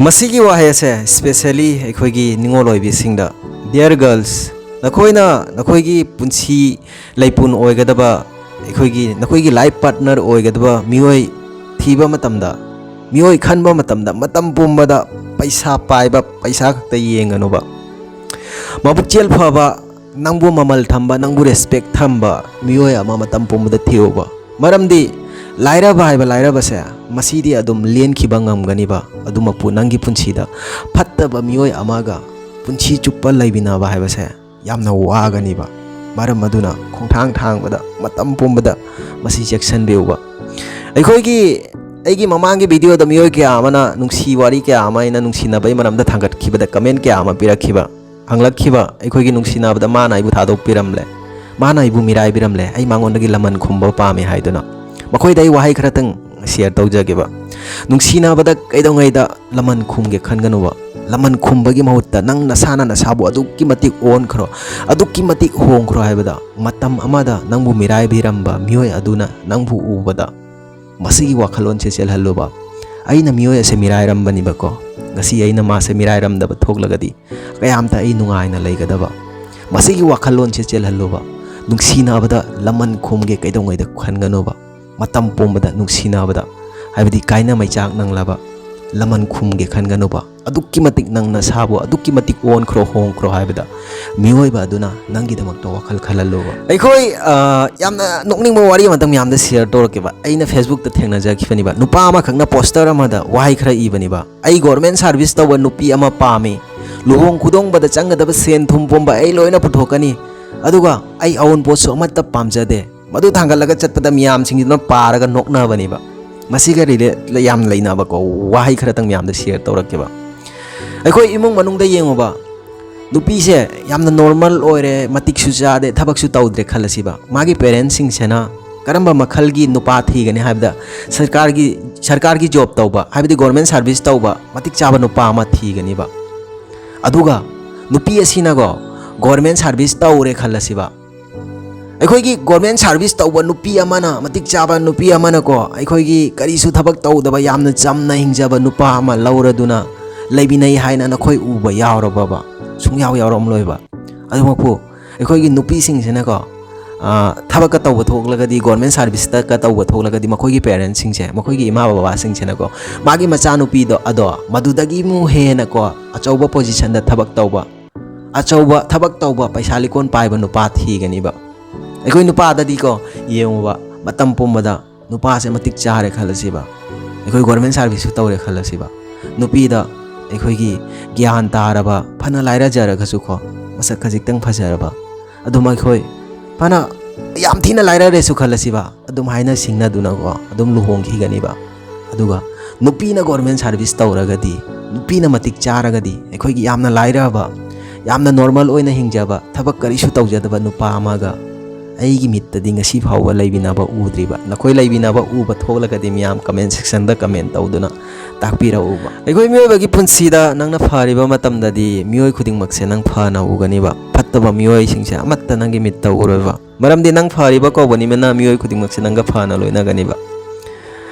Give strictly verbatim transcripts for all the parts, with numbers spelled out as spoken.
ꯃꯁꯤꯒꯤ ꯋꯥꯍꯩ ꯑꯁꯦ specially ꯑꯩꯈꯣꯏꯒꯤ ꯅꯤꯡꯉꯣꯜ ꯑꯣꯏꯕꯤꯁꯤꯡꯗ, dear girls, ꯅꯈꯣꯏꯅ ꯅꯈꯣꯏꯒꯤ ꯄꯨꯟꯁꯤ ꯂꯩꯄꯨꯟ ꯑꯣꯏꯒꯗꯕ, ꯑꯩꯈꯣꯏꯒꯤ, ꯅꯈꯣꯏꯒꯤ life partner ꯑꯣꯏꯒꯗꯕ ꯃꯤꯑꯣꯏ ꯊꯤꯕ ꯃꯇꯝꯗ, ꯃꯤꯑꯣꯏ ꯈꯟꯕ ꯃꯇꯝꯗ ꯃꯇꯝ ꯄꯨꯝꯕꯗ ꯄꯩꯁꯥ ꯄꯥꯏꯕ, ꯄꯩꯁꯥ ꯈꯛꯇ ꯌꯦꯡꯒꯅꯨꯕ꯫ ꯃꯕꯨꯛꯆꯦꯜ ꯐꯕ, ꯅꯪꯕꯨ ꯃꯃꯜ ꯊꯝꯕ, ꯅꯪꯕꯨ respect ꯊꯝꯕ ꯃꯤꯑꯣꯏ ꯑꯃ ꯃꯇꯝ ꯄꯨꯝꯕꯗ ꯊꯤꯌꯨꯕ꯫ ꯃꯔꯝꯗꯤ ꯂꯥꯏꯔꯕ ꯍꯥꯏꯕ ꯂꯥꯏꯔꯕꯁꯦ ꯃꯁꯤꯗꯤ ꯑꯗꯨꯝ ꯂꯦꯟꯈꯤꯕ ꯉꯝꯒꯅꯤꯕ, ꯑꯗꯨꯃꯛꯄꯨ ꯅꯪꯒꯤ ꯄꯨꯟꯁꯤꯗ ꯐꯠꯇꯕ ꯃꯤꯑꯣꯏ ꯑꯃꯒ ꯄꯨꯟꯁꯤ ꯆꯨꯞꯄ ꯂꯩꯃꯤꯟꯅꯕ ꯍꯥꯏꯕꯁꯦ ꯌꯥꯝꯅ ꯋꯥꯒꯅꯤꯕ꯫ ꯃꯔꯝ ꯑꯗꯨꯅ ꯈꯣꯡꯊꯥꯡ ꯊꯥꯡꯕꯗ ꯃꯇꯝ ꯄꯨꯝꯕꯗ ꯃꯁꯤ ꯆꯦꯛꯁꯤꯟꯕꯤꯌꯨꯕ꯫ ꯑꯩꯈꯣꯏꯒꯤ, ꯑꯩꯒꯤ ꯃꯃꯥꯡꯒꯤ video ꯗ ꯃꯤꯑꯣꯏ ꯀꯌꯥ ꯑꯃꯅ ꯅꯨꯡꯁꯤ ꯋꯥꯔꯤ ꯀꯌꯥ ꯑꯃ ꯑꯩꯅ ꯅꯨꯡꯁꯤꯅꯕꯒꯤ ꯃꯔꯝꯗ ꯊꯥꯡꯒꯠꯈꯤꯕꯗ comment ꯀꯌꯥ ꯑꯃ ꯄꯤꯔꯛꯈꯤꯕ, ꯍꯪꯂꯛꯈꯤꯕ, ꯑꯩꯈꯣꯏꯒꯤ ꯅꯨꯡꯁꯤꯅꯕꯗ ꯃꯥꯅ ꯑꯩꯕꯨ ꯊꯥꯗꯣꯛꯄꯤꯔꯝꯂꯦ, ꯃꯥꯅ ꯑꯩꯕꯨ ꯃꯤꯔꯥꯏꯕꯤꯔꯝꯂꯦ, ꯑꯩ ꯃꯉꯣꯟꯗꯒꯤ ꯂꯃꯟ ꯈꯨꯝꯕ ꯄꯥꯝꯃꯤ ꯍꯥꯏꯗꯨꯅ꯫ ꯃꯈꯣꯏꯗ ꯑꯩ ꯋꯥꯍꯩ ꯈꯔꯇꯪ share ꯇꯧꯖꯒꯦꯕ꯫ ꯅꯨꯡꯁꯤꯅꯕꯗ ꯀꯩꯗꯧꯉꯩꯗ ꯂꯃꯟ ꯈꯨꯝꯒꯦ ꯈꯟꯒꯅꯨꯕ꯫ ꯂꯃꯟ ꯈꯨꯝꯕꯒꯤ ꯃꯍꯨꯠꯇ ꯅꯪ ꯅꯁꯥꯅ ꯅꯁꯥꯕꯨ ꯑꯗꯨꯛꯀꯤ ꯃꯇꯤꯛ ꯑꯣꯟꯈ꯭ꯔꯣ, ꯑꯗꯨꯛꯀꯤ ꯃꯇꯤꯛ ꯍꯣꯡꯈ꯭ꯔꯣ ꯍꯥꯏꯕꯗ, ꯃꯇꯝ ꯑꯃꯗ ꯅꯪꯕꯨ ꯃꯤꯔꯥꯏꯕꯤꯔꯝꯕ ꯃꯤꯑꯣꯏ ꯑꯗꯨꯅ ꯅꯪꯕꯨ ꯎꯕꯗ ꯃꯁꯤꯒꯤ ꯋꯥꯈꯜꯂꯣꯟꯁꯦ ꯆꯦꯜꯍꯜꯂꯨꯕ꯫ ꯑꯩꯅ ꯃꯤꯑꯣꯏ ꯑꯁꯦ ꯃꯤꯔꯥꯏꯔꯝꯕꯅꯤꯕꯀꯣ, ꯉꯁꯤ ꯑꯩꯅ ꯃꯥꯁꯦ ꯃꯤꯔꯥꯏꯔꯝꯗꯕ ꯊꯣꯛꯂꯒꯗꯤ ꯀꯌꯥꯝꯇ ꯑꯩ ꯅꯨꯡꯉꯥꯏꯅ ꯂꯩꯒꯗꯕ꯫ ꯃꯁꯤꯒꯤ ꯋꯥꯈꯜꯂꯣꯟꯁꯦ ꯆꯦꯜꯍꯜꯂꯨꯕ꯫ ꯅꯨꯡꯁꯤꯅꯕꯗ ꯂꯃꯟ ꯈꯨꯝꯒꯦ ꯀꯩꯗꯧꯉꯩꯗ ꯈꯟꯒꯅꯨꯕ꯫ ꯃꯇꯝ ꯄꯨꯝꯕꯗ ꯅꯨꯡꯁꯤꯅꯕꯗ, ꯍꯥꯏꯕꯗꯤ ꯀꯥꯏꯅ ꯃꯩꯆꯥꯛ ꯅꯪꯂꯕ, ꯂꯃꯟ ꯈꯨꯝꯒꯦ ꯈꯟꯒꯅꯨꯕ꯫ ꯑꯗꯨꯛꯀꯤ ꯃꯇꯤꯛ ꯅꯪ ꯅꯁꯥꯕꯨ ꯑꯗꯨꯛꯀꯤ ꯃꯇꯤꯛ ꯑꯣꯟꯈ꯭ꯔꯣ, ꯍꯣꯡꯈ꯭ꯔꯣ ꯍꯥꯏꯕꯗ ꯃꯤꯑꯣꯏꯕ ꯑꯗꯨꯅ ꯅꯪꯒꯤꯗꯃꯛꯇ ꯋꯥꯈꯜ ꯈꯜꯍꯜꯂꯨꯕ꯫ ꯑꯩꯈꯣꯏ, ꯑ, ꯌꯥꯝꯅ ꯅꯣꯛꯅꯤꯡꯕ ꯋꯥꯔꯤ ꯑꯃꯇꯪ ꯃꯌꯥꯝꯗ share ꯇꯧꯔꯛꯀꯦꯕ꯫ ꯑꯩꯅ Facebook ꯇ ꯊꯦꯡꯅꯖꯈꯤꯕꯅꯦꯕ꯫ ꯅꯨꯄꯥ ꯑꯃꯈꯛꯅ poster ꯑꯃꯗ ꯋꯥꯍꯩ ꯈꯔ ꯏꯕꯅꯦꯕ, "ꯑꯩ government service ꯇꯧꯕ ꯅꯨꯄꯤ ꯑꯃ ꯄꯥꯝꯃꯤ, ꯂꯨꯍꯣꯡ ꯈꯨꯗꯣꯡꯕꯗ ꯆꯪꯒꯗꯕ ꯁꯦꯟ ꯊꯨꯝ ꯄꯨꯝꯕ ꯑꯩ ꯂꯣꯏꯅ ꯄꯨꯊꯣꯛꯀꯅꯤ, ꯑꯗꯨꯒ ꯑꯩ ꯑꯋꯨꯟꯄꯣꯠꯁꯨ ꯑꯃꯠꯇ ꯄꯥꯝꯖꯗꯦ"꯫ ꯃꯗꯨ ꯊꯥꯡꯒꯠꯂꯒ ꯆꯠꯄꯗ ꯃꯤꯌꯥꯝꯁꯤꯡꯗꯨꯅ ꯄꯥꯔꯒ ꯅꯣꯛꯅꯕꯅꯦꯕ꯫ ꯃꯁꯤꯒ relate ꯌꯥꯝ ꯂꯩꯅꯕꯀꯣ ꯋꯥꯍꯩ ꯈꯔꯇꯪ ꯃꯌꯥꯝꯗ share ꯇꯧꯔꯛꯀꯦꯕ꯫ ꯑꯩꯈꯣꯏ ꯏꯃꯨꯡ ꯃꯅꯨꯡꯗ ꯌꯦꯡꯉꯨꯕ, ꯅꯨꯄꯤꯁꯦ ꯌꯥꯝꯅ normal ꯑꯣꯏꯔꯦ, ꯃꯇꯤꯛꯁꯨ ꯆꯥꯗꯦ, ꯊꯕꯛꯁꯨ ꯇꯧꯗ꯭ꯔꯦ ꯈꯜꯂꯁꯤꯕ꯫ ꯃꯥꯒꯤ parents ꯁꯤꯡꯁꯤꯅ ꯀꯔꯝꯕ ꯃꯈꯜꯒꯤ ꯅꯨꯄꯥ ꯊꯤꯒꯅꯤ ꯍꯥꯏꯕꯗ, ꯁꯔꯀꯥꯔꯒꯤ, ꯁꯔꯀꯥꯔꯒꯤ job ꯇꯧꯕ, ꯍꯥꯏꯕꯗꯤ government service ꯇꯧꯕ, ꯃꯇꯤꯛ ꯆꯥꯕ ꯅꯨꯄꯥ ꯑꯃ ꯊꯤꯒꯅꯤꯕ꯫ ꯑꯗꯨꯒ ꯅꯨꯄꯤ ꯑꯁꯤꯅꯀꯣ government service ꯇꯧꯔꯦ ꯈꯜꯂꯁꯤꯕ, ꯑꯩꯈꯣꯏꯒꯤ ꯒꯣꯔꯃꯦꯟ ꯁꯥꯔꯚꯤꯁ ꯇꯧꯕ ꯅꯨꯄꯤ ꯑꯃꯅ, ꯃꯇꯤꯛ ꯆꯥꯕ ꯅꯨꯄꯤ ꯑꯃꯅꯀꯣ, ꯑꯩꯈꯣꯏꯒꯤ ꯀꯔꯤꯁꯨ ꯊꯕꯛ ꯇꯧꯗꯕ ꯌꯥꯝꯅ ꯆꯝꯅ ꯍꯤꯡꯖꯕ ꯅꯨꯄꯥ ꯑꯃ ꯂꯧꯔꯗꯨꯅ ꯂꯩꯃꯤꯟꯅꯩ ꯍꯥꯏꯅ ꯅꯈꯣꯏ ꯎꯕ ꯌꯥꯎꯔꯕꯕ? ꯁꯨꯡꯌꯥꯎ ꯌꯥꯎꯔꯝꯂꯣꯏꯕ꯫ ꯑꯗꯨꯃꯛꯄꯨ ꯑꯩꯈꯣꯏꯒꯤ ꯅꯨꯄꯤꯁꯤꯡꯁꯤꯅꯀꯣ, ꯑ, ꯊꯕꯛꯀ ꯇꯧꯕ ꯊꯣꯛꯂꯒꯗꯤ, ꯒꯣꯔꯃꯦꯟ ꯁꯥꯔꯚꯤꯁꯇꯀ ꯇꯧꯕ ꯊꯣꯛꯂꯒꯗꯤ, ꯃꯈꯣꯏꯒꯤ ꯄꯦꯔꯦꯟꯁꯁꯤꯡꯁꯦ, ꯃꯈꯣꯏꯒꯤ ꯏꯃꯥ ꯕꯕꯥꯁꯤꯡꯁꯤꯅꯀꯣ, ꯃꯥꯒꯤ ꯃꯆꯥꯅꯨꯄꯤꯗꯣ ꯑꯗꯣ ꯃꯗꯨꯗꯒꯤ ꯑꯃꯨꯛ ꯍꯦꯟꯅꯀꯣ, ꯑꯆꯧꯕ ꯄꯣꯖꯤꯁꯟꯗ ꯊꯕꯛ ꯇꯧꯕ, ꯑꯆꯧꯕ ꯊꯕꯛ ꯇꯧꯕ, ꯄꯩꯁꯥ ꯂꯤꯀꯣꯟ ꯄꯥꯏꯕ ꯅꯨꯄꯥ ꯊꯤꯒꯅꯤꯕ꯫ ꯑꯩꯈꯣꯏ ꯅꯨꯄꯥꯗꯗꯤꯀꯣ, ꯌꯦꯡꯉꯨꯕ, ꯃꯇꯝ ꯄꯨꯝꯕꯗ ꯅꯨꯄꯥꯁꯦ ꯃꯇꯤꯛ ꯆꯥꯔꯦ ꯈꯜꯂꯁꯤꯕ, ꯑꯩꯈꯣꯏ ꯒꯣꯔꯃꯦꯟ ꯁꯥꯔꯚꯤꯁꯁꯨ ꯇꯧꯔꯦ ꯈꯜꯂꯁꯤꯕ, ꯅꯨꯄꯤꯗ ꯑꯩꯈꯣꯏꯒꯤ ꯒ꯭ꯌꯥꯟ ꯇꯥꯔꯕ, ꯐꯅ ꯂꯥꯏꯔꯖꯔꯒꯁꯨꯀꯣ, ꯃꯁꯛ ꯈꯖꯤꯛꯇꯪ ꯐꯖꯔꯕ, ꯑꯗꯨꯝ ꯑꯩꯈꯣꯏ ꯐꯅ ꯌꯥꯝ ꯊꯤꯅ ꯂꯥꯏꯔꯔꯦꯁꯨ ꯈꯜꯂꯁꯤꯕ, ꯑꯗꯨꯝ ꯍꯥꯏꯅ ꯁꯤꯡꯅꯗꯨꯅꯀꯣ ꯑꯗꯨꯝ ꯂꯨꯍꯣꯡꯈꯤꯒꯅꯤꯕ꯫ ꯑꯗꯨꯒ ꯅꯨꯄꯤꯅ ꯒꯣꯔꯃꯦꯟ ꯁꯥꯔꯚꯤꯁ ꯇꯧꯔꯒꯗꯤ, ꯅꯨꯄꯤꯅ ꯃꯇꯤꯛ ꯆꯥꯔꯒꯗꯤ, ꯑꯩꯈꯣꯏꯒꯤ ꯌꯥꯝꯅ ꯂꯥꯏꯔꯕ, ꯌꯥꯝꯅ ꯅꯣꯔꯃꯦꯜ ꯑꯣꯏꯅ ꯍꯤꯡꯖꯕ, ꯊꯕꯛ ꯀꯔꯤꯁꯨ ꯇꯧꯖꯗꯕ ꯅꯨꯄꯥ ꯑꯃꯒ ꯑꯩꯒꯤ ꯃꯤꯠꯇꯗꯤ ꯉꯁꯤ ꯐꯥꯎꯕ ꯂꯩꯃꯤꯟꯅꯕ ꯎꯗ꯭ꯔꯤꯕ꯫ ꯅꯈꯣꯏ ꯂꯩꯃꯤꯟꯅꯕ ꯎꯕ ꯊꯣꯛꯂꯒꯗꯤ ꯃꯌꯥꯝ ꯀꯃꯦꯟ ꯁꯦꯛꯁꯟꯗ ꯀꯃꯦꯟ ꯇꯧꯗꯨꯅ ꯇꯥꯛꯄꯤꯔꯛꯎꯕ꯫ ꯑꯩꯈꯣꯏ ꯃꯤꯑꯣꯏꯕꯒꯤ ꯄꯨꯟꯁꯤꯗ ꯅꯪꯅ ꯐꯔꯤꯕ ꯃꯇꯝꯗꯗꯤ ꯃꯤꯑꯣꯏ ꯈꯨꯗꯤꯡꯃꯛꯁꯦ ꯅꯪ ꯐꯅ ꯎꯒꯅꯤꯕ꯫ ꯐꯠꯇꯕ ꯃꯤꯑꯣꯏꯁꯤꯡꯁꯦ ꯑꯃꯠꯇ ꯅꯪꯒꯤ ꯃꯤꯠꯇ ꯎꯔꯣꯏꯕ꯫ ꯃꯔꯝꯗꯤ ꯅꯪ ꯐꯔꯤꯕ ꯀꯧꯕꯅꯤꯅ ꯃꯤꯑꯣꯏ ꯈꯨꯗꯤꯡꯃꯛꯁꯦ ꯅꯪꯒ ꯐꯅ ꯂꯣꯏꯅꯒꯅꯤꯕ꯫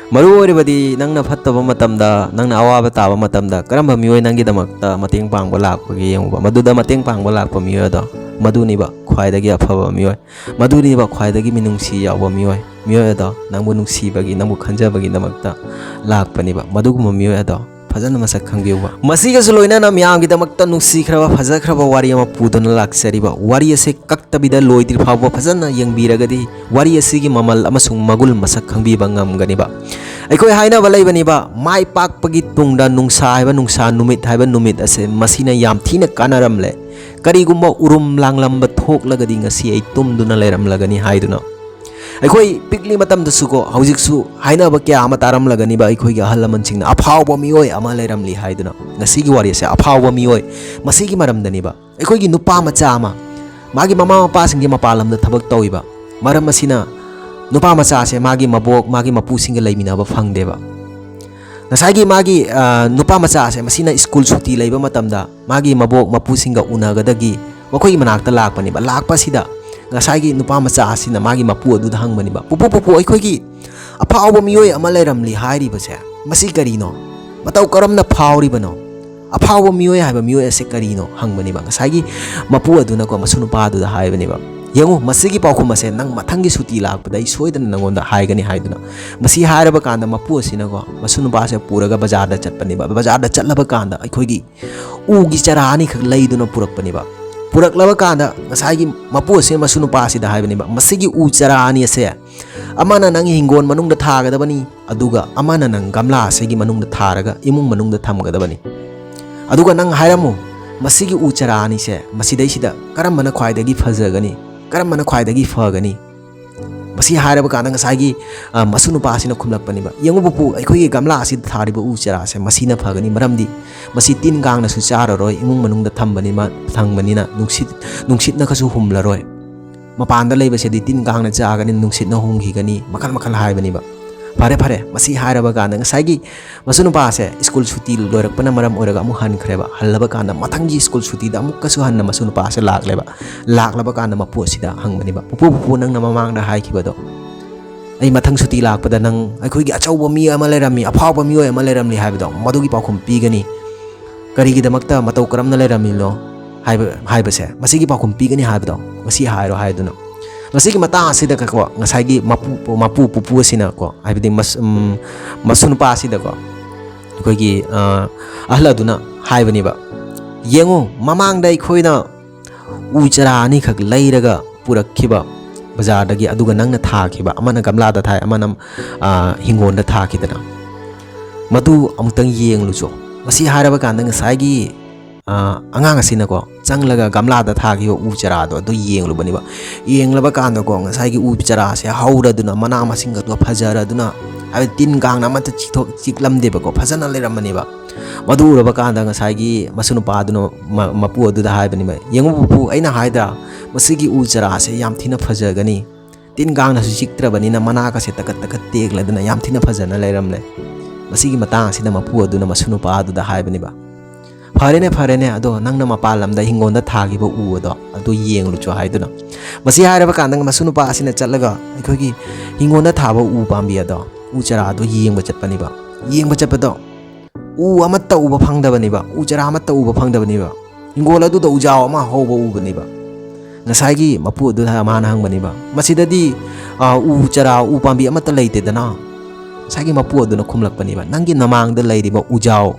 ꯃꯔꯨ ꯑꯣꯏꯔꯤꯕꯗꯤ ꯅꯪꯅ ꯐꯠꯇꯕ ꯃꯇꯝꯗ, ꯅꯪꯅ ꯑꯋꯥꯕ ꯇꯥꯕ ꯃꯇꯝꯗ ꯀꯔꯝꯕ ꯃꯤꯑꯣꯏ ꯅꯪꯒꯤꯗꯃꯛꯇ ꯃꯇꯦꯡ ꯄꯥꯡꯕ ꯂꯥꯛꯄꯒꯦ ꯌꯦꯡꯉꯨꯕ꯫ ꯃꯗꯨꯗ ꯃꯇꯦꯡ ꯄꯥꯡꯕ ꯂꯥꯛꯄ ꯃꯤꯑꯣꯏ ꯑꯗꯣ ꯃꯗꯨꯅꯤꯕ ꯈ꯭ꯋꯥꯏꯗꯒꯤ ꯑꯐꯕ ꯃꯤꯑꯣꯏ, ꯃꯗꯨꯅꯤꯕ ꯈ꯭ꯋꯥꯏꯗꯒꯤ ꯃꯤꯅꯨꯡꯁꯤ ꯌꯥꯎꯕ ꯃꯤꯑꯣꯏ꯫ ꯃꯤꯑꯣꯏ ꯑꯗꯣ ꯅꯪꯕꯨ ꯅꯨꯡꯁꯤꯕꯒꯤ, ꯅꯪꯕꯨ ꯈꯟꯖꯕꯒꯤꯗꯃꯛꯇ ꯂꯥꯛꯄꯅꯤꯕ꯫ ꯃꯗꯨꯒꯨꯝꯕ ꯃꯤꯑꯣꯏ ꯑꯗꯣ ꯐꯖꯅ ꯃꯁꯛ ꯈꯪꯕꯤꯌꯨꯕ꯫ ꯃꯁꯤꯒꯁꯨ ꯂꯣꯏꯅꯅ ꯃꯌꯥꯝꯒꯤꯗꯃꯛꯇ ꯅꯨꯡꯁꯤꯈ꯭ꯔꯕ, ꯐꯖꯈ꯭ꯔꯕ ꯋꯥꯔꯤ ꯑꯃ ꯄꯨꯗꯨꯅ ꯂꯥꯛꯆꯔꯤꯕ꯫ ꯋꯥꯔꯤ ꯑꯁꯦ ꯀꯛꯇꯕꯤꯗ ꯂꯣꯏꯗ꯭ꯔꯤ ꯐꯥꯎꯕ ꯐꯖꯅ ꯌꯦꯡꯕꯤꯔꯒꯗꯤ ꯋꯥꯔꯤ ꯑꯁꯤꯒꯤ ꯃꯃꯜ ꯑꯃꯁꯨꯡ ꯃꯒꯨꯜ ꯃꯁꯛ ꯈꯪꯕꯤꯕ ꯉꯝꯒꯅꯤꯕ꯫ ꯑꯩꯈꯣꯏ ꯍꯥꯏꯅꯕ ꯂꯩꯕꯅꯤꯕ, ꯃꯥꯏ ꯄꯥꯛꯄꯒꯤ ꯇꯨꯡꯗ ꯅꯨꯡꯁꯥ ꯍꯥꯏꯕ, ꯅꯨꯡꯁꯥ ꯅꯨꯃꯤꯠ ꯍꯥꯏꯕ ꯅꯨꯃꯤꯠ ꯑꯁꯦ, ꯃꯁꯤꯅ ꯌꯥꯝ ꯊꯤꯅ ꯀꯥꯟꯅꯔꯝꯂꯦ꯫ ꯀꯔꯤꯒꯨꯝꯕ ꯎꯔꯨꯝ ꯂꯥꯡꯂꯝꯕ ꯊꯣꯛꯂꯒꯗꯤ ꯉꯁꯤ ꯑꯩ ꯇꯨꯝꯗꯨꯅ ꯂꯩꯔꯝꯂꯒꯅꯤ ꯍꯥꯏꯗꯨꯅ꯫ ꯑꯩꯈꯣꯏ ꯄꯤꯛꯂꯤ ꯃꯇꯝꯗꯁꯨꯀꯣ, ꯍꯧꯖꯤꯛꯁꯨ ꯍꯥꯏꯅꯕ ꯀꯌꯥ ꯑꯃ ꯇꯥꯔꯝꯂꯒꯅꯤꯕ, ꯑꯩꯈꯣꯏꯒꯤ ꯑꯍꯜ ꯂꯃꯟꯁꯤꯡꯅ, "ꯑꯐꯥꯎꯕ ꯃꯤꯑꯣꯏ ꯑꯃ ꯂꯩꯔꯝꯂꯤ" ꯍꯥꯏꯗꯨꯅ꯫ ꯉꯁꯤꯒꯤ ꯋꯥꯔꯤ ꯑꯁꯦ ꯑꯐꯥꯎꯕ ꯃꯤꯑꯣꯏ, ꯃꯁꯤꯒꯤ ꯃꯔꯝꯗꯅꯤꯕ꯫ ꯑꯩꯈꯣꯏꯒꯤ ꯅꯨꯄꯥ ꯃꯆꯥ ꯑꯃ, ꯃꯥꯒꯤ ꯃꯃꯥ ꯃꯄꯥꯁꯤꯡꯁꯦ ꯃꯄꯥꯟ ꯂꯝꯗ ꯊꯕꯛ ꯇꯧꯏꯕ꯫ ꯃꯔꯝ ꯑꯁꯤꯅ ꯅꯨꯄꯥ ꯃꯆꯥꯁꯦ ꯃꯥꯒꯤ ꯃꯕꯣꯛ, ꯃꯥꯒꯤ ꯃꯄꯨꯁꯤꯡꯒ ꯂꯩꯃꯤꯟꯅꯕ ꯐꯪꯗꯦꯕ꯫ ꯉꯁꯥꯏꯒꯤ ꯃꯥꯒꯤ, ꯑ, ꯅꯨꯄꯥ ꯃꯆꯥꯁꯦ, ꯃꯁꯤꯅ ꯁ꯭ꯀꯨꯜ ꯁꯨꯇꯤ ꯂꯩꯕ ꯃꯇꯝꯗ ꯃꯥꯒꯤ ꯃꯕꯣꯛ ꯃꯄꯨꯁꯤꯡꯒ ꯎꯅꯒꯗꯒꯤ ꯃꯈꯣꯏꯒꯤ ꯃꯅꯥꯛꯇ ꯂꯥꯛꯄꯅꯦꯕ꯫ ꯂꯥꯛꯄꯁꯤꯗ ꯉꯁꯥꯏꯒꯤ ꯅꯨꯄꯥ ꯃꯆꯥ ꯑꯁꯤꯅ ꯃꯥꯒꯤ ꯃꯄꯨ ꯑꯗꯨꯗ ꯍꯪꯕꯅꯦꯕ, "ꯄꯨꯄꯨ, ꯄꯨꯄꯨ, ꯑꯩꯈꯣꯏꯒꯤ ꯑꯐꯥꯎꯕ ꯃꯤꯑꯣꯏ ꯑꯃ ꯂꯩꯔꯝꯂꯤ ꯍꯥꯏꯔꯤꯕꯁꯦ, ꯃꯁꯤ ꯀꯔꯤꯅꯣ? ꯃꯇꯧ ꯀꯔꯝꯅ ꯐꯥꯎꯔꯤꯕꯅꯣ? ꯑꯐꯥꯎꯕ ꯃꯤꯑꯣꯏ ꯍꯥꯏꯕ ꯃꯤꯑꯣꯏ ꯑꯁꯦ ꯀꯔꯤꯅꯣ?" ꯍꯪꯕꯅꯦꯕ꯫ ꯉꯁꯥꯏꯒꯤ ꯃꯄꯨ ꯑꯗꯨꯅꯀꯣ ꯃꯁꯨ ꯅꯨꯄꯥ ꯑꯗꯨꯗ ꯍꯥꯏꯕꯅꯦꯕ, "ꯌꯦꯡꯉꯨ, ꯃꯁꯤꯒꯤ ꯄꯥꯎꯈꯨꯝ ꯑꯁꯦ ꯅꯪ ꯃꯊꯪꯒꯤ ꯁꯨꯇꯤ ꯂꯥꯛꯄꯗ ꯑꯩ ꯁꯣꯏꯗꯅ ꯅꯪꯉꯣꯟꯗ ꯍꯥꯏꯒꯅꯤ" ꯍꯥꯏꯗꯨꯅ꯫ ꯃꯁꯤ ꯍꯥꯏꯔꯕ ꯀꯥꯟꯗ ꯃꯄꯨ ꯑꯁꯤꯅꯀꯣ ꯃꯁꯨ ꯅꯨꯄꯥꯁꯦ ꯄꯨꯔꯒ ꯕꯖꯥꯔꯗ ꯆꯠꯄꯅꯦꯕ꯫ ꯕꯖꯥꯔꯗ ꯆꯠꯂꯕ ꯀꯥꯟꯗ ꯑꯩꯈꯣꯏꯒꯤ ꯎꯒꯤ ꯆꯔꯥ ꯑꯅꯤꯈꯛ ꯂꯩꯗꯨꯅ ꯄꯨꯔꯛꯄꯅꯦꯕ꯫ ꯄꯨꯔꯛꯂꯕ ꯀꯥꯟꯗ ꯉꯁꯥꯏꯒꯤ ꯃꯄꯨ ꯑꯁꯤꯅ ꯃꯁꯨ ꯅꯨꯄꯥ ꯑꯁꯤꯗ ꯍꯥꯏꯕꯅꯦꯕ, "ꯃꯁꯤꯒꯤ ꯎ ꯆꯔꯥ ꯑꯅꯤ ꯑꯁꯦ ꯑꯃꯅ ꯅꯪ ꯍꯤꯡꯒꯣꯜ ꯃꯅꯨꯡꯗ ꯊꯥꯒꯗꯕꯅꯤ, ꯑꯗꯨꯒ ꯑꯃꯅ ꯅꯪ ꯒꯝꯂꯥ ꯑꯁꯤꯒꯤ ꯃꯅꯨꯡꯗ ꯊꯥꯔꯒ ꯏꯃꯨꯡ ꯃꯅꯨꯡꯗ ꯊꯝꯒꯗꯕꯅꯤ꯫ ꯑꯗꯨꯒ ꯅꯪ ꯍꯥꯏꯔꯝꯃꯨ, ꯃꯁꯤꯒꯤ ꯎ ꯆꯔꯥ ꯑꯅꯤꯁꯦ ꯃꯁꯤꯗꯩꯁꯤꯗ ꯀꯔꯝꯕꯅ ꯈ꯭ꯋꯥꯏꯗꯒꯤ ꯐꯖꯒꯅꯤ? ꯀꯔꯝꯕꯅ ꯈ꯭ꯋꯥꯏꯗꯒꯤ ꯐꯒꯅꯤ?" ꯃꯁꯤ ꯍꯥꯏꯔꯕ ꯀꯥꯟꯗ ꯉꯁꯥꯏꯒꯤ, ꯑ, ꯃꯁꯨ ꯅꯨꯄꯥꯁꯤꯅ ꯈꯨꯝꯂꯛꯄꯅꯦꯕ, "ꯌꯦꯡꯉꯨ ꯄꯨꯄꯨ, ꯑꯩꯈꯣꯏꯒꯤ ꯒꯝꯂꯥ ꯑꯁꯤꯗ ꯊꯥꯔꯤꯕ ꯎ ꯆꯔꯥꯁꯦ ꯃꯁꯤꯅ ꯐꯒꯅꯤ, ꯃꯔꯝꯗꯤ ꯃꯁꯤ ꯇꯤꯟ ꯀꯥꯡꯅꯁꯨ ꯆꯥꯔꯔꯣꯏ, ꯏꯃꯨꯡ ꯃꯅꯨꯡꯗ ꯊꯝꯕꯅꯤ, ꯊꯝꯕꯅꯤꯅ ꯅꯨꯡꯁꯤꯠ, ꯅꯨꯡꯁꯤꯠꯅꯒꯁꯨ ꯍꯨꯝꯂꯔꯣꯏ, ꯃꯄꯥꯟꯗ ꯂꯩꯕꯁꯤꯗꯤ ꯇꯤꯟ ꯀꯥꯡꯅ ꯆꯥꯒꯅꯤ, ꯅꯨꯡꯁꯤꯠꯅ ꯍꯨꯝꯈꯤꯒꯅꯤ", ꯃꯈꯜ ꯃꯈꯜ ꯍꯥꯏꯕꯅꯦꯕ꯫ ꯐꯔꯦ, ꯐꯔꯦ, ꯃꯁꯤ ꯍꯥꯏꯔꯕ ꯀꯥꯟꯗ ꯉꯁꯥꯏꯒꯤ ꯃꯁꯨ ꯅꯨꯄꯥꯁꯦ ꯁ꯭ꯀꯨꯜ ꯁꯨꯇꯤ ꯂꯣꯏꯔꯛꯄꯅ ꯃꯔꯝ ꯑꯣꯏꯔꯒ ꯑꯃꯨꯛ ꯍꯟꯈ꯭ꯔꯦꯕ꯫ ꯍꯜꯂꯕ ꯀꯥꯟꯗ ꯃꯊꯪꯒꯤ ꯁ꯭ꯀꯨꯜ ꯁꯨꯇꯤꯗ ꯑꯃꯨꯛꯀꯁꯨ ꯍꯟꯅ ꯃꯁꯨ ꯅꯨꯄꯥꯁꯦ ꯂꯥꯛꯂꯦꯕ꯫ ꯂꯥꯛꯂꯕ ꯀꯥꯟꯗ ꯃꯄꯨ ꯑꯁꯤꯗ ꯍꯪꯕꯅꯦꯕ, "ꯄꯨꯄꯨ, ꯄꯨꯄꯨ, ꯅꯪꯅ ꯃꯃꯥꯡꯗ ꯍꯥꯏꯈꯤꯕꯗꯣ, ꯑꯩ ꯃꯊꯪ ꯁꯨꯇꯤ ꯂꯥꯛꯄꯗ ꯅꯪ ꯑꯩꯈꯣꯏꯒꯤ ꯑꯆꯧꯕ ꯃꯤ ꯑꯃ ꯂꯩꯔꯝꯃꯤ, ꯑꯐꯥꯎꯕ ꯃꯤꯑꯣꯏ ꯑꯃ ꯂꯩꯔꯝꯃꯤ ꯍꯥꯏꯕꯗꯣ, ꯃꯗꯨꯒꯤ ꯄꯥꯎꯈꯨꯝ ꯄꯤꯒꯅꯤ꯫ ꯀꯔꯤꯒꯤꯗꯃꯛꯇ ꯃꯇꯧ ꯀꯔꯝꯅ ꯂꯩꯔꯝꯃꯤꯅꯣ ꯍꯥꯏꯕ, ꯍꯥꯏꯕꯁꯦ, ꯃꯁꯤꯒꯤ ꯄꯥꯎꯈꯨꯝ ꯄꯤꯒꯅꯤ ꯍꯥꯏꯕꯗꯣ ꯉꯁꯤ ꯍꯥꯏꯔꯣ" ꯍꯥꯏꯗꯨꯅ꯫ ꯃꯁꯤꯒꯤ ꯃꯇꯥꯡ ꯑꯁꯤꯗꯀꯣ ꯉꯁꯥꯏꯒꯤ ꯃꯄꯨ, ꯃꯄꯨ ꯄꯨꯄꯨ ꯑꯁꯤꯅꯀꯣ, ꯍꯥꯏꯕꯗꯤ ꯃꯁ-, ꯎꯝ, ꯃꯁꯨ ꯅꯨꯄꯥ ꯑꯁꯤꯗꯀꯣ ꯑꯩꯈꯣꯏꯒꯤ, ꯑ, ꯑꯍꯜ ꯑꯗꯨꯅ ꯍꯥꯏꯕꯅꯦꯕ, "ꯌꯦꯡꯉꯨ, ꯃꯃꯥꯡꯗ ꯑꯩꯈꯣꯏꯅ ꯎ ꯆꯔꯥ ꯑꯅꯤꯈꯛ ꯂꯩꯔꯒ ꯄꯨꯔꯛꯈꯤꯕ ꯕꯖꯥꯔꯗꯒꯤ, ꯑꯗꯨꯒ ꯅꯪꯅ ꯊꯥꯈꯤꯕ, ꯑꯃꯅ ꯒꯝꯂꯥꯗ ꯊꯥꯏ, ꯑꯃꯅ, ꯑ, ꯍꯤꯡꯒꯣꯜꯗ ꯊꯥꯈꯤꯗꯅ꯫ ꯃꯗꯨ ꯑꯃꯨꯛꯇꯪ ꯌꯦꯡꯂꯨꯆꯣ꯫" ꯃꯁꯤ ꯍꯥꯏꯔꯕ ꯀꯥꯟꯗ ꯉꯁꯥꯏꯒꯤ, ꯑ, ꯑꯉꯥꯡ ꯑꯁꯤꯅꯀꯣ ꯆꯪꯂꯒ ꯒꯝꯂꯥꯗ ꯊꯥꯈꯤꯕ ꯎ ꯆꯔꯥꯗꯣ ꯑꯗꯨ ꯌꯦꯡꯂꯨꯕꯅꯦꯕ꯫ ꯌꯦꯡꯂꯕ ꯀꯥꯟꯗꯀꯣ ꯉꯁꯥꯏꯒꯤ ꯎ ꯆꯔꯥꯁꯦ ꯍꯧꯔꯗꯨꯅ, ꯃꯅꯥ ꯃꯁꯤꯡꯒꯗꯣ ꯐꯖꯔꯗꯨꯅ, ꯍꯥꯏꯕꯗꯤ ꯇꯤꯟ ꯀꯥꯡꯅ ꯑꯃꯠꯇ ꯆꯤꯛꯊꯣꯛ-, ꯆꯤꯛꯂꯝꯗꯦꯕꯀꯣ, ꯐꯖꯅ ꯂꯩꯔꯝꯕꯅꯦꯕ꯫ ꯃꯗꯨ ꯎꯔꯕ ꯀꯥꯟꯗ ꯉꯁꯥꯏꯒꯤ ꯃꯁꯨ ꯅꯨꯄꯥꯗꯨꯅ ꯃ-, ꯃꯄꯨ ꯑꯗꯨꯗ ꯍꯥꯏꯕꯅꯦꯕ, "ꯌꯦꯡꯉꯨ ꯄꯨꯄꯨ, ꯑꯩꯅ ꯍꯥꯏꯗ꯭ꯔꯥ, ꯃꯁꯤꯒꯤ ꯎ ꯆꯔꯥꯁꯦ ꯌꯥꯝ ꯊꯤꯅ ꯐꯖꯒꯅꯤ, ꯇꯤꯟ ꯀꯥꯡꯅꯁꯨ ꯆꯤꯛꯇ꯭ꯔꯕꯅꯤꯅ ꯃꯅꯥꯒꯁꯦ ꯇꯀꯠ ꯇꯀꯠ ꯇꯦꯛꯂꯗꯅ ꯌꯥꯝ ꯊꯤꯅ ꯐꯖꯅ ꯂꯩꯔꯝꯂꯦ꯫" ꯃꯁꯤꯒꯤ ꯃꯇꯥꯡ ꯑꯁꯤꯗ ꯃꯄꯨ ꯑꯗꯨꯅ ꯃꯁꯨ ꯅꯨꯄꯥ ꯑꯗꯨꯗ ꯍꯥꯏꯕꯅꯦꯕ, "ꯐꯔꯦꯅꯦ, ꯐꯔꯦꯅꯦ, ꯑꯗꯣ ꯅꯪꯅ ꯃꯄꯥꯟ ꯂꯝꯗ ꯍꯤꯡꯒꯣꯜꯗ ꯊꯥꯈꯤꯕ ꯎ ꯑꯗꯣ, ꯑꯗꯨ ꯌꯦꯡꯂꯨꯆꯣ" ꯍꯥꯏꯗꯨꯅ꯫ ꯃꯁꯤ ꯍꯥꯏꯔꯕ ꯀꯥꯟꯗ ꯃꯁꯨ ꯅꯨꯄꯥ ꯑꯁꯤꯅ ꯆꯠꯂꯒ ꯑꯩꯈꯣꯏꯒꯤ ꯍꯤꯡꯒꯣꯜꯗ ꯊꯥꯕ ꯎ ꯄꯥꯝꯕꯤ ꯑꯗꯣ, ꯎ ꯆꯥꯔꯥ ꯑꯗꯣ ꯌꯦꯡꯕ ꯆꯠꯄꯅꯦꯕ꯫ ꯌꯦꯡꯕ ꯆꯠꯄꯗꯣ ꯎ ꯑꯃꯠꯇ ꯎꯕ ꯐꯪꯗꯕꯅꯦꯕ, ꯎ ꯆꯥꯔꯥ ꯑꯃꯠꯇ ꯎꯕ ꯐꯪꯗꯕꯅꯦꯕ꯫ ꯍꯤꯡꯒꯣꯜ ꯑꯗꯨꯗ ꯎꯖꯥꯎ ꯑꯃ ꯍꯧꯕ ꯎꯕꯅꯦꯕ꯫ ꯉꯁꯥꯏꯒꯤ ꯃꯄꯨ ꯑꯗꯨꯗ ꯃꯥꯅ ꯍꯪꯕꯅꯦꯕ, "ꯃꯁꯤꯗꯗꯤ, ꯑ, ꯎ ꯆꯥꯔꯥ, ꯎ ꯄꯥꯝꯕꯤ ꯑꯃꯠꯇ ꯂꯩꯇꯦꯗꯅ?" ꯉꯁꯥꯏꯒꯤ ꯃꯄꯨ ꯑꯗꯨꯅ ꯈꯨꯝꯂꯛꯄꯅꯦꯕ, "ꯅꯪꯒꯤ ꯅꯃꯥꯡꯗ ꯂꯩꯔꯤꯕ ꯎꯖꯥꯎ,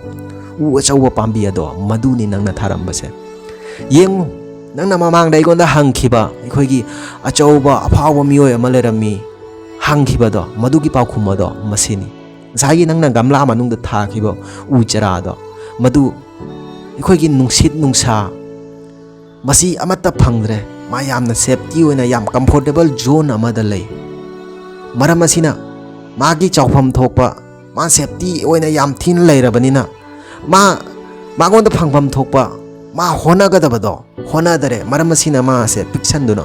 ꯎ ꯑꯆꯧꯕ ꯄꯥꯝꯕꯤ ꯑꯗꯣ, ꯃꯗꯨꯅꯤ ꯅꯪꯅ ꯊꯥꯔꯝꯕꯁꯦ꯫ ꯌꯦꯡꯉꯨ, ꯅꯪꯅ ꯃꯃꯥꯡꯗ ꯑꯩꯉꯣꯟꯗ ꯍꯪꯈꯤꯕ ꯑꯩꯈꯣꯏꯒꯤ ꯑꯆꯧꯕ ꯑꯐꯥꯎꯕ ꯃꯤꯑꯣꯏ ꯑꯃ ꯂꯩꯔꯝꯃꯤ ꯍꯪꯈꯤꯕꯗꯣ, ꯃꯗꯨꯒꯤ ꯄꯥꯎꯈꯨꯝ ꯑꯗꯣ ꯃꯁꯤꯅꯤ꯫ ꯉꯁꯥꯏꯒꯤ ꯅꯪꯅ ꯒꯝꯂꯥ ꯃꯅꯨꯡꯗ ꯊꯥꯈꯤꯕ ꯎ ꯆꯥꯔꯥꯗꯣ, ꯃꯗꯨ ꯑꯩꯈꯣꯏꯒꯤ ꯅꯨꯡꯁꯤꯠ ꯅꯨꯡꯁꯥ ꯃꯁꯤ ꯑꯃꯠꯇ ꯐꯪꯗ꯭ꯔꯦ꯫ ꯃꯥ ꯌꯥꯝꯅ ꯁꯦꯐꯇꯤ ꯑꯣꯏꯅ, ꯌꯥꯝ ꯀꯝꯐꯣꯔꯇꯦꯕꯜ ꯖꯣꯟ ꯑꯃꯗ ꯂꯩ꯫ ꯃꯔꯝ ꯑꯁꯤꯅ ꯃꯥꯒꯤ ꯆꯥꯎꯐꯝ ꯊꯣꯛꯄ, ꯃꯥ ꯁꯦꯐꯇꯤ ꯑꯣꯏꯅ ꯌꯥꯝ ꯊꯤꯅ ꯂꯩꯔꯕꯅꯤꯅ, ꯃꯥ, ꯃꯉꯣꯟꯗ ꯐꯪꯐꯝ ꯊꯣꯛꯄ, ꯃꯥ ꯍꯣꯠꯅꯒꯗꯕꯗꯣ ꯍꯣꯠꯅꯗꯔꯦ꯫ ꯃꯔꯝ ꯑꯁꯤꯅ ꯃꯥꯁꯦ ꯄꯤꯛꯁꯟꯗꯨꯅ,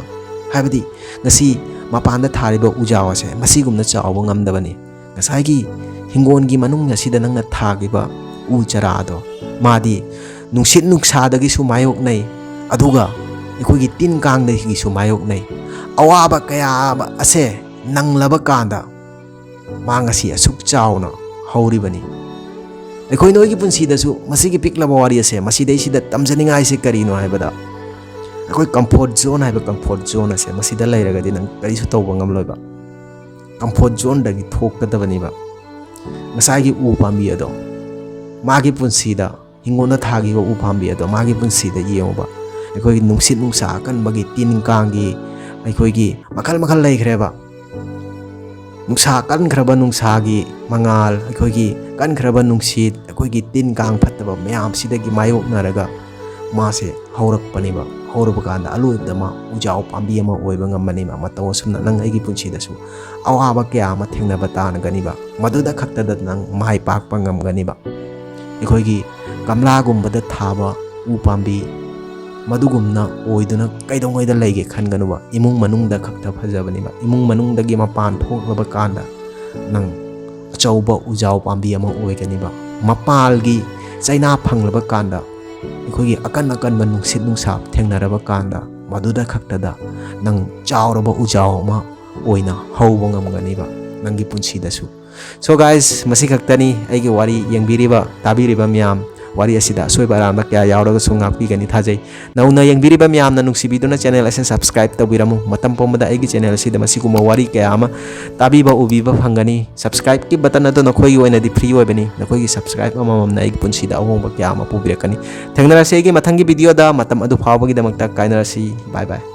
ꯍꯥꯏꯕꯗꯤ ꯉꯁꯤ ꯃꯄꯥꯟꯗ ꯊꯥꯔꯤꯕ ꯎꯖꯥꯎ ꯑꯁꯦ ꯃꯁꯤꯒꯨꯝꯅ ꯆꯥꯎꯕ ꯉꯝꯗꯕꯅꯤ꯫ ꯉꯁꯥꯏꯒꯤ ꯍꯤꯡꯒꯣꯜꯒꯤ ꯃꯅꯨꯡ ꯑꯁꯤꯗ ꯅꯪꯅ ꯊꯥꯈꯤꯕ ꯎ ꯆꯥꯔꯥꯗꯣ, ꯃꯥꯗꯤ ꯅꯨꯡꯁꯤꯠ ꯅꯨꯡꯁꯥꯗꯒꯤꯁꯨ ꯃꯥꯌꯣꯛꯅꯩ, ꯑꯗꯨꯒ ꯑꯩꯈꯣꯏꯒꯤ ꯇꯤꯟ ꯀꯥꯡꯗꯒꯤꯁꯨ ꯃꯥꯌꯣꯛꯅꯩ꯫ ꯑꯋꯥꯕ ꯀꯌꯥ ꯑꯁꯦ ꯅꯪꯂꯕ ꯀꯥꯟꯗ ꯃꯥ ꯉꯁꯤ ꯑꯁꯨꯛ ꯆꯥꯎꯅ ꯍꯧꯔꯤꯕꯅꯤ꯫ ꯑꯩꯈꯣꯏ ꯅꯣꯏꯒꯤ ꯄꯨꯟꯁꯤꯗꯁꯨ ꯃꯁꯤꯒꯤ ꯄꯤꯛꯂꯕ ꯋꯥꯔꯤ ꯑꯁꯦ, ꯃꯁꯤꯗꯩꯁꯤꯗ ꯇꯝꯖꯅꯤꯡꯉꯥꯏꯁꯦ ꯀꯔꯤꯅꯣ ꯍꯥꯏꯕꯗ, ꯑꯩꯈꯣꯏ ꯀꯝꯐꯣꯔꯠ ꯖꯣꯟ ꯍꯥꯏꯕ ꯀꯝꯐꯣꯔꯠ ꯖꯣꯟ ꯑꯁꯦ, ꯃꯁꯤꯗ ꯂꯩꯔꯒꯗꯤ ꯅꯪ ꯀꯔꯤꯁꯨ ꯇꯧꯕ ꯉꯝꯂꯣꯏꯕ꯫ ꯀꯝꯐꯣꯔꯠ ꯖꯣꯟꯗꯒꯤ ꯊꯣꯛꯀꯗꯕꯅꯦꯕ꯫ ꯉꯁꯥꯏꯒꯤ ꯎ ꯄꯥꯝꯕꯤ ꯑꯗꯣ, ꯃꯥꯒꯤ ꯄꯨꯟꯁꯤꯗ, ꯍꯤꯡꯒꯣꯜꯗ ꯊꯥꯈꯤꯕ ꯎ ꯄꯥꯝꯕꯤ ꯑꯗꯣ, ꯃꯥꯒꯤ ꯄꯨꯟꯁꯤꯗ ꯌꯦꯡꯉꯨꯕ꯫ ꯑꯩꯈꯣꯏꯒꯤ ꯅꯨꯡꯁꯤꯠ ꯅꯨꯡꯁꯥ ꯑꯀꯟꯕꯒꯤ, ꯇꯤꯟ ꯀꯥꯡꯒꯤ, ꯑꯩꯈꯣꯏꯒꯤ ꯃꯈꯜ ꯃꯈꯜ ꯂꯩꯈ꯭ꯔꯦꯕ꯫ ꯅꯨꯡꯁꯥ ꯀꯟꯈ꯭ꯔꯕ, ꯅꯨꯡꯁꯥꯒꯤ ꯃꯉꯥꯜ, ꯑꯩꯈꯣꯏꯒꯤ ꯀꯟꯈ꯭ꯔꯕ ꯅꯨꯡꯁꯤꯠ, ꯑꯩꯈꯣꯏꯒꯤ ꯇꯤꯟ ꯀꯥꯡ ꯐꯠꯇꯕ ꯃꯌꯥꯝꯁꯤꯗꯒꯤ ꯃꯥꯌꯣꯛꯅꯔꯒ ꯃꯥꯁꯦ ꯍꯧꯔꯛꯄꯅꯦꯕ꯫ ꯍꯧꯔꯕ ꯀꯥꯟꯗ ꯑꯂꯣꯏꯕꯗ ꯃꯥ ꯎꯖꯥꯎ ꯄꯥꯝꯕꯤ ꯑꯃ ꯑꯣꯏꯕ ꯉꯝꯃꯅꯦꯕ꯫ ꯃꯇꯧ ꯑꯁꯨꯝꯅ ꯅꯪ ꯑꯩꯒꯤ ꯄꯨꯟꯁꯤꯗꯁꯨ ꯑꯋꯥꯕ ꯀꯌꯥ ꯑꯃ ꯊꯦꯡꯅꯕ ꯇꯥꯅꯒꯅꯤꯕ꯫ ꯃꯗꯨꯗ ꯈꯛꯇꯗ ꯅꯪ ꯃꯥꯏ ꯄꯥꯛꯄ ꯉꯝꯒꯅꯤꯕ꯫ ꯑꯩꯈꯣꯏꯒꯤ ꯒꯝꯂꯥꯒꯨꯝꯕꯗ ꯊꯥꯕ ꯎ ꯄꯥꯝꯕꯤ ꯃꯗꯨꯒꯨꯝꯅ ꯑꯣꯏꯗꯨꯅ ꯀꯩꯗꯧꯉꯩꯗ ꯂꯩꯒꯦ ꯈꯟꯒꯅꯨꯕ꯫ ꯏꯃꯨꯡ ꯃꯅꯨꯡꯗ ꯈꯛꯇ ꯐꯖꯕꯅꯦꯕ꯫ ꯏꯃꯨꯡ ꯃꯅꯨꯡꯗꯒꯤ ꯃꯄꯥꯟ ꯊꯣꯛꯂꯕ ꯀꯥꯟꯗ ꯅꯪ ꯑꯆꯧꯕ ꯎꯖꯥꯎ ꯄꯥꯝꯕꯤ ꯑꯃ ꯑꯣꯏꯒꯅꯤꯕ꯫ ꯃꯄꯥꯜꯒꯤ ꯆꯩꯅꯥ ꯐꯪꯂꯕ ꯀꯥꯟꯗ, ꯑꯩꯈꯣꯏꯒꯤ ꯑꯀꯟ ꯑꯀꯟꯕ ꯅꯨꯡꯁꯤꯠ ꯅꯨꯡꯁꯥ ꯊꯦꯡꯅꯔꯕ ꯀꯥꯟꯗ, ꯃꯗꯨꯗ ꯈꯛꯇꯗ ꯅꯪ ꯆꯥꯎꯔꯕ ꯎꯖꯥꯎ ꯑꯃ ꯑꯣꯏꯅ ꯍꯧꯕ ꯉꯝꯒꯅꯤꯕ ꯅꯪꯒꯤ ꯄꯨꯟꯁꯤꯗꯁꯨ꯫ So guys, ꯃꯁꯤ ꯈꯛꯇꯅꯤ ꯑꯩꯒꯤ ꯋꯥꯔꯤ꯫ ꯌꯦꯡꯕꯤꯔꯤꯕ, ꯇꯥꯕꯤꯔꯤꯕ ꯃꯌꯥꯝ, ꯋꯥꯔꯤ ꯑꯁꯤꯗ ꯑꯁꯣꯏꯕ ꯑꯔꯥꯟꯕ ꯀꯌꯥ ꯌꯥꯎꯔꯒꯁꯨ ꯉꯥꯛꯄꯤꯒꯅꯤ ꯊꯥꯖꯩ꯫ ꯅꯧꯅ ꯌꯦꯡꯕꯤꯔꯤꯕ ꯃꯌꯥꯝꯅ ꯅꯨꯡꯁꯤꯕꯤꯗꯨꯅ channel ꯑꯁꯤ subscribe ꯇꯧꯕꯤꯔꯝꯃꯨ꯫ ꯃꯇꯝ ꯄꯨꯝꯕꯗ ꯑꯩꯒꯤ channel ꯑꯁꯤꯗ ꯃꯁꯤꯒꯨꯝꯕ ꯋꯥꯔꯤ ꯀꯌꯥ ꯑꯃ ꯇꯥꯕꯤꯕ, ꯎꯕꯤꯕ ꯐꯪꯒꯅꯤ꯫ Subscribeꯀꯤ button ꯑꯗꯨ ꯅꯈꯣꯏꯒꯤ ꯑꯣꯏꯅꯗꯤ free ꯑꯣꯏꯕꯅꯤ꯫ ꯅꯈꯣꯏꯒꯤ subscribe ꯑꯃꯃꯝꯅ ꯑꯩꯒꯤ ꯄꯨꯟꯁꯤꯗ ꯑꯍꯣꯡꯕ ꯀꯌꯥ ꯑꯃ ꯄꯨꯕꯤꯔꯛꯀꯅꯤ꯫ ꯊꯦꯡꯅꯔꯁꯤ ꯑꯩꯒꯤ ꯃꯊꯪꯒꯤ videoꯗ꯫ ꯃꯇꯝ ꯑꯗꯨ ꯐꯥꯎꯕꯒꯤꯗꯃꯛꯇ ꯀꯥꯏꯅꯔꯁꯤ꯫ Bye bye꯫